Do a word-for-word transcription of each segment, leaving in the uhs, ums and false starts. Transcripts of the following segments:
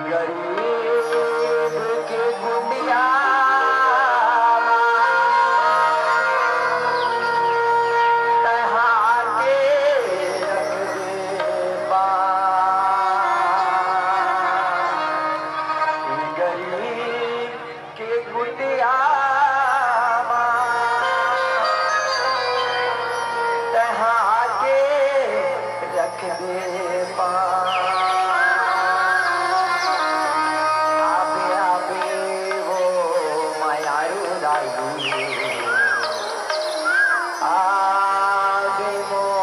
गरीब के कुटिया मा तैं आके रख दे पाँव। गरीब के कुटिया मा तैं आके रख दे पाँव। आबे, आबे वो मयारू दाई, आबे मोर।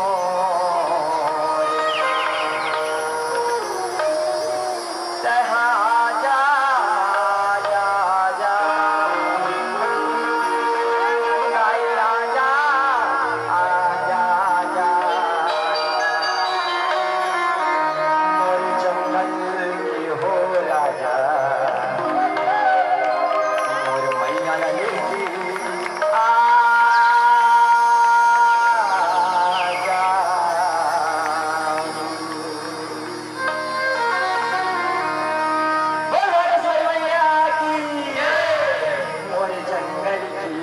तैं आजा, आजा, आजा। आजा, आजा, आजा। मोर जंगल के हो राजा, मोर मैया ला लेके आजा। बोल भारत सरमैया की, मोर जंगल की।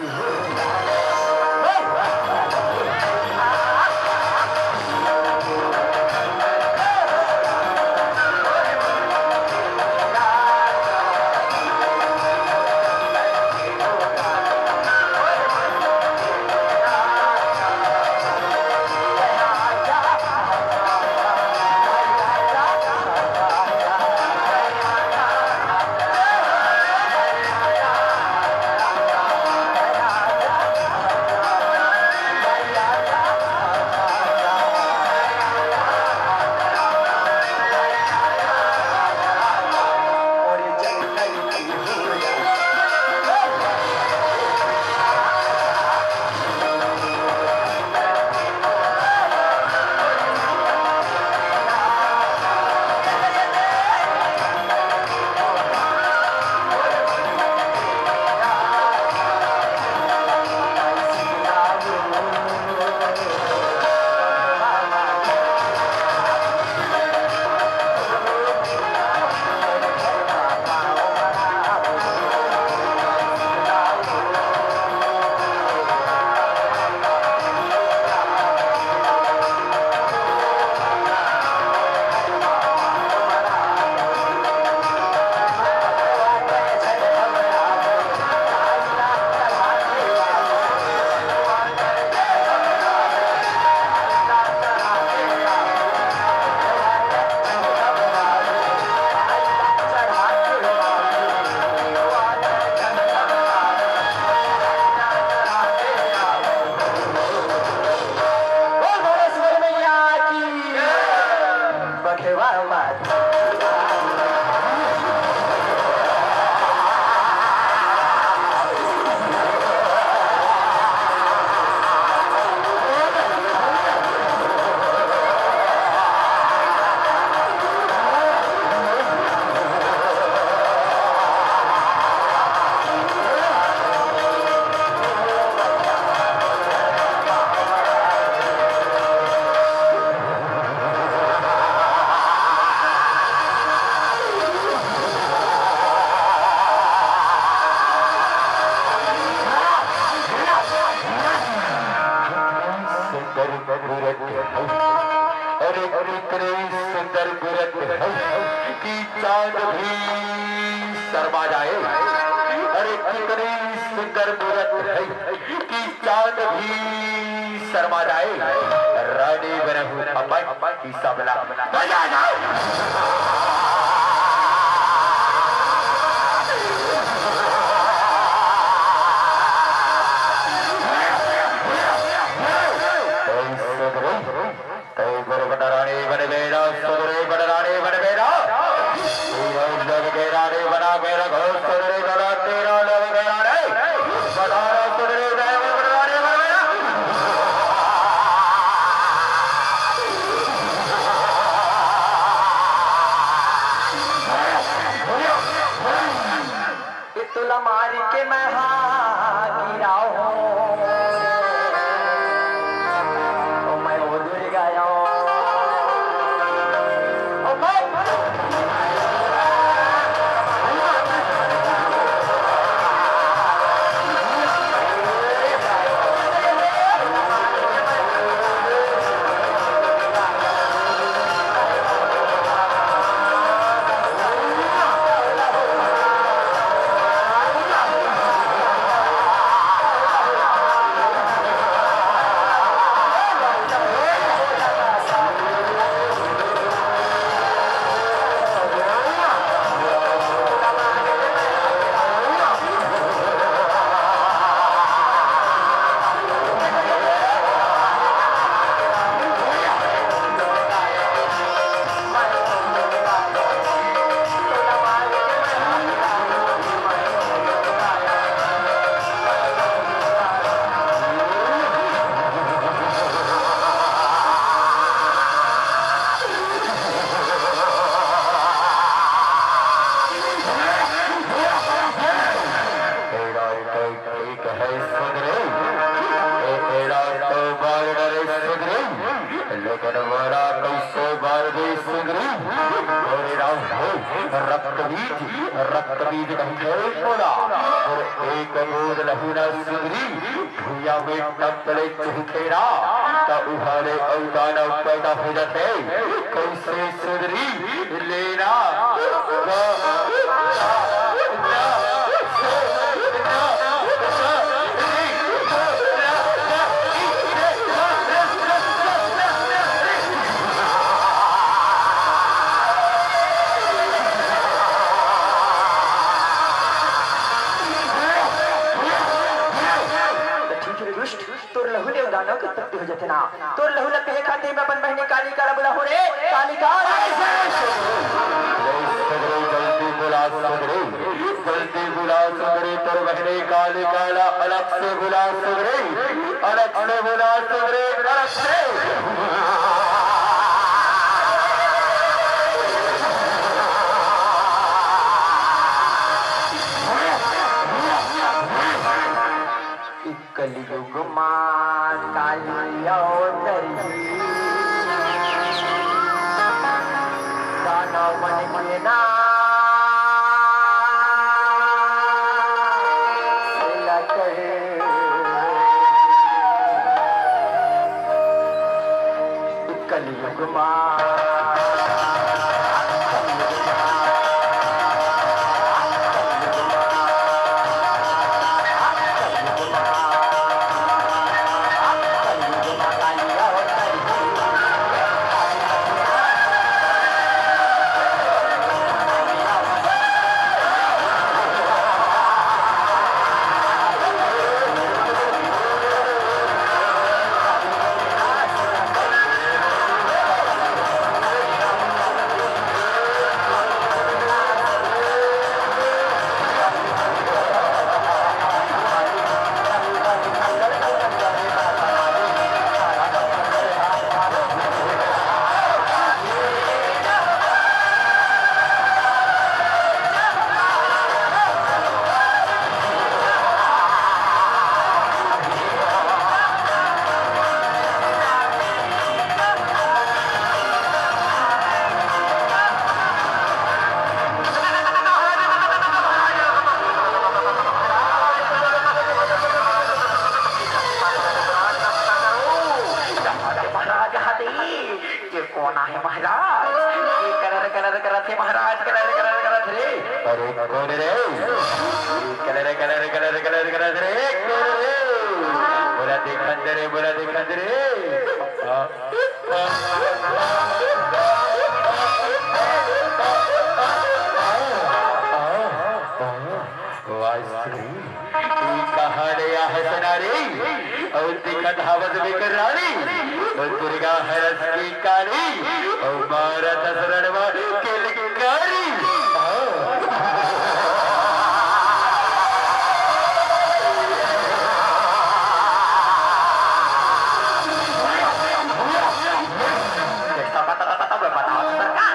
बोल भोलेश्वर मैया की। बघवा माता। सुंदर मूरत है, अरे कितनी सुंदर मूरत है कि चांद भी शर्मा जाए। अरे कितनी सुंदर मूरत है कि चांद भी शर्मा जाए। रानी बनहूँ अपन कि सबला बजा जाए। तै सुधरे, तै गुरु बन रानी बन बेरा, सुधरे बन रानी बन बेरा। तेरा लग के रानी बना के रखो, सुधरे गला तेरा लग के रानी। बता रहा सुधरे, तै गुरु बन रानी बन बेरा। कि तोला मारी के मैं हा गिराओ हो, ओ मैं ओ दुर्गा आओ, ओ मैं बनवारा कइसे मार दे सुंदरी। अरे राम हो, रक्तबीज, रक्तबीज कहिथे मोला। अरे एक बूंद लहू ना सुंदरी, भुइयां में टप ले चुहकेरा, त उहाले अउ दानव पैदा हो जाथे। कइसे सुंदरी लेना, त ठीक हे रे दुष्ट, तोर लहू ले दानव के उत्पत्ति हो जथे ना। तोर लहू ला पीये खातिर मैं अपन बहिनी कालिका ला बुलाहूं रे, कालिका। सगरे जल्दी बुला सगरे, जल्दी बुला सगरे, तोर बहिनी कालिका ला अलग से बुला सगरे, अलग से बुला सगरे, अलग से। कलयुग मा काली अवतरही, दानव मन के नाश ला करे। कलयुग मा महाराज हदे, ये कोन आहे महाराज? ये कलर कलर करत हे महाराज, कलर कलर करत रे। अरे कोन रे? ये कलर कलर कलर कलर करत रे, कोन रे? मोला देखत रे, मोला देखत रे। आ, आ, आ, आ, आ, आ, आ, आ, वाह श्री। ई कहां ले आहे सनारी, अउ दिखत हवस बेकर रानी, अउ दुर्गा हरस की काली, अउ मारत हस रणवा किलकारी। बतावत हो सरकार,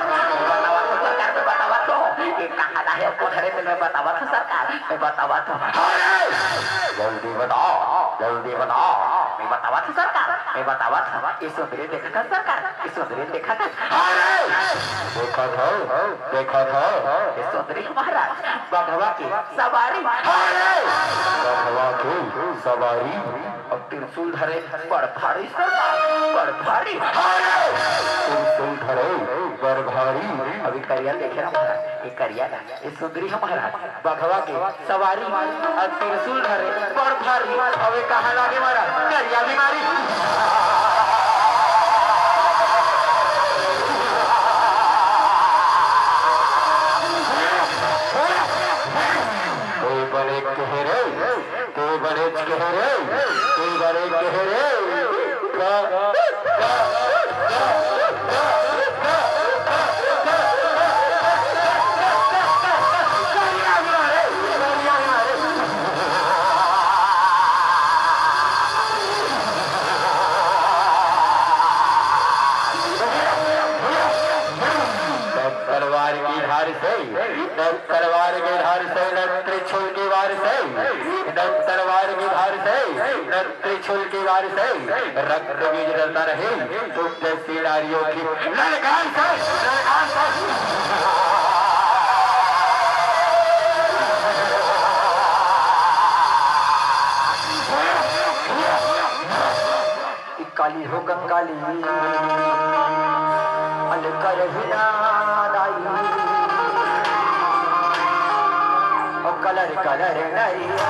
बतावत हो सरकार, मैं बतावत हो। ये कहां ला हे, कोन हरे, मैं बतावत हो सरकार, मैं बतावत हो। अरे! जल्दी बता, जल्दी बता। मैं बतावत हो सरकार, मैं बतावत हो। ये सुंदरी देखत हो सरकार, ये सुंदरी देखत हो। अरे! देखत हो, देखत हो। ये सुंदरी महाराज, बघवा के सवारी। अरे! बघवा के सवारी। अउ त्रिशूल धरे बड़ भारी सरकार, बड़ भारी। त्रिशूल धरे बड़ भारी। अभी करिया देखे ना महाराज, ये करिया ना, ये सुंदरी हे महाराज, बघवा के सवारी, अउ त्रिशूल धरे बड़ भारी। अबे कहां लागे महाराज, करिया बीमारी। कोई बड़े कहे रे, तू बड़े कहे रे, तू बड़े कहे रे। का, का, का, तलवार की धार से न तलवार के धार से, न त्रिशूल के वार से, न तलवार के धार से, न त्रिशूल के वार से रक्त बीज डरता रहे, तुम जैसी नारियों की ललकार से, ललकार से। काली हो कंकाली, अल करही ना दाई, ओ कलर कलर नरिया।